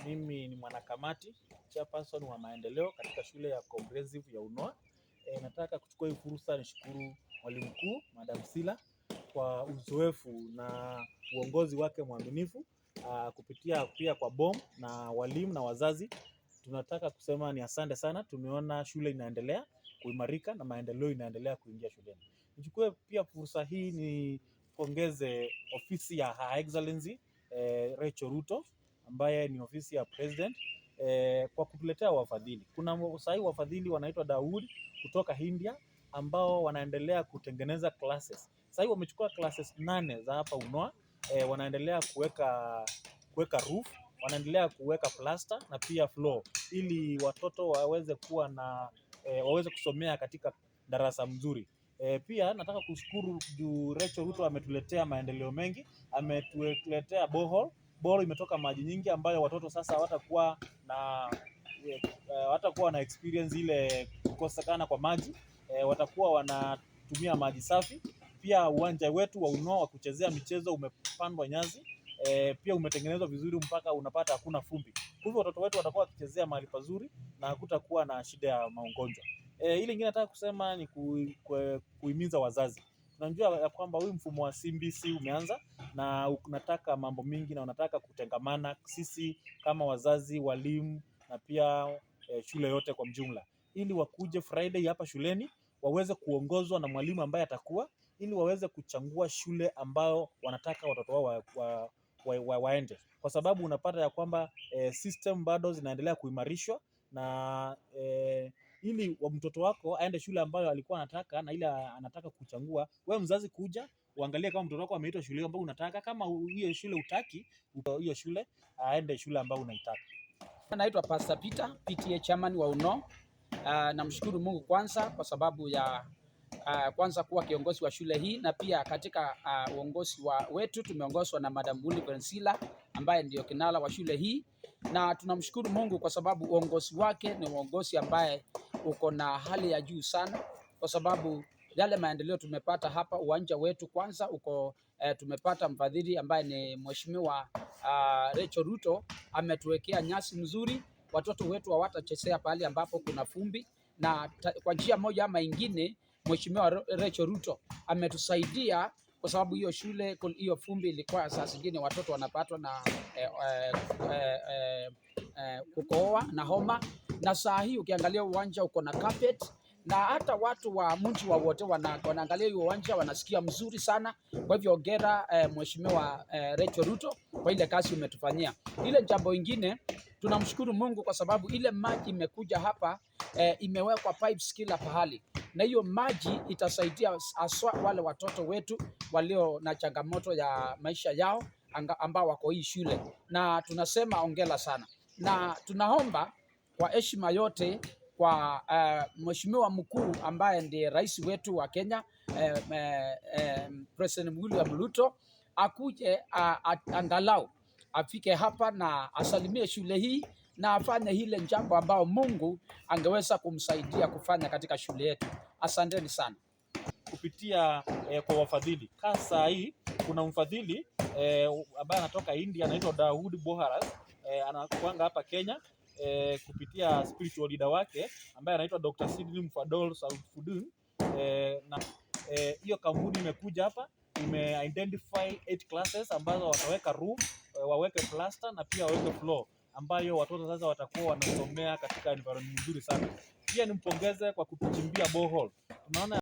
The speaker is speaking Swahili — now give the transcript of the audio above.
Mimi ni mwanakamati chairperson wa maendeleo katika shule ya Comprehensive ya Unoa. Nataka kuchukua hii fursa nishukuru mwalimu mkuu Madam Sila kwa uzoefu na uongozi wake mwaminifu, kupitia pia kwa BOM na walimu na wazazi. Tunataka kusema ni asante sana. Tumeona shule inaendelea kuimarika na maendeleo inaendelea kuingia shuleni. Nichukue pia fursa hii nipongeze ofisi ya Her Excellency Rachel Ruto, ambaye ni ofisi ya president, kwa kutuletea wafadhili. Kuna sahii wafadhili wanaitwa Dawood kutoka India ambao wanaendelea kutengeneza classes. Sahii wamechukua classes 8 za hapa Unoa, wanaendelea kuweka roof, wanaendelea kuweka plaster na pia floor ili watoto waweze kuwa na waweze kusomea katika darasa mzuri. Pia nataka kushukuru juu Rachel Ruto ametuletea maendeleo mengi, ametuletea borehole. Borehole imetoka maji nyingi ambayo watoto sasa hawatakuwa na experience ile kukosekana kwa maji, watakuwa wanatumia maji safi. Pia uwanja wetu wa Unoa wa kuchezea michezo umepandwa nyasi, pia umetengenezwa vizuri mpaka unapata hakuna vumbi. Kwa hivyo watoto wetu watakuwa wakichezea mahali pazuri na hakutakuwa na shida ya magonjwa. Ile ingine nataka kusema ni kuhimiza wazazi. Tunajua ya kwamba huyu mfumo wa CBC umeanza na unataka mambo mingi na unataka kutengamana sisi kama wazazi, walimu na pia shule yote kwa mjumla, ili wakuje Friday hapa shuleni waweze kuongozwa na mwalimu ambaye atakuwa, ili waweze kuchagua shule ambayo wanataka watoto wao waende, kwa sababu unapata ya kwamba system bado zinaendelea kuimarishwa na ili wa mtoto wako aende shule ambayo alikuwa anataka na ile anataka kuchagua, wewe mzazi kuja uangalie kama mtoto wako ameitwa shule ambayo unataka. Kama hiyo shule hutaki hiyo shule, aende shule ambayo unaitaka. Naitwa Pastor Peter, PTA chairman wa Unoa. Namshukuru Mungu kwanza kwa sababu ya kwanza kuwa kiongozi wa shule hii na pia katika uongozi wa wetu tumeongozwa na Madam Winifred Sila ambaye ndiyo kinara wa shule hii, na tunamshukuru Mungu kwa sababu uongozi wake ni uongozi ambaye uko na hali ya juu sana, kwa sababu yale maendeleo tumepata hapa, uwanja wetu kwanza uko tumepata mfadhili ambaye ni Mheshimiwa Rachel Ruto ametuwekea nyasi mzuri, watoto wetu hawatachezea pahali ambapo kuna vumbi, na kwa njia moja ama ingine Mheshimiwa Rachel Ruto ametusaidia kwa sababu hiyo shule hiyo vumbi ilikuwa saa zingine watoto wanapatwa na kukohoa na homa, na saa hii ukiangalia uwanja uko na carpet na hata watu wa mji wa wote wanaangalia hiyo uwanja wanasikia mzuri sana. Kwa hivyo hongera Mheshimiwa Rachel Ruto kwa ile kazi umetufanyia. Ile jambo ingine tunamshukuru Mungu kwa sababu ile maji imekuja hapa, imewekwa pipes kila pahali, na hiyo maji itasaidia haswa wale watoto wetu walio na changamoto ya maisha yao ambao wako hii shule, na tunasema hongera sana, na tunaomba kwa heshima yote kwa Mheshimiwa mkuu ambaye ndiye rais wetu wa Kenya, President William Ruto akuje angalau afike hapa na asalimie shule hii na afanye ile jambo ambao Mungu angeweza kumsaidia kufanya katika shule yetu. Asanteni sana. Kupitia kwa wafadhili. Kasa hii kuna mfadhili ambaye anatoka India, anaitwa Dawood Boharas, anakuanga hapa Kenya kupitia spiritual leader wake ambaye anaitwa Dr. Sidney Mfadol Saufudin, na hiyo kampuni imekuja hapa, ime identify 8 classes ambazo wataweka roof, waweke plaster na pia waweke floor ambayo watoto sasa watakuwa wanasomea katika environment nzuri sana. Pia nimpongeze kwa kutuchimbia borehole. Tunaona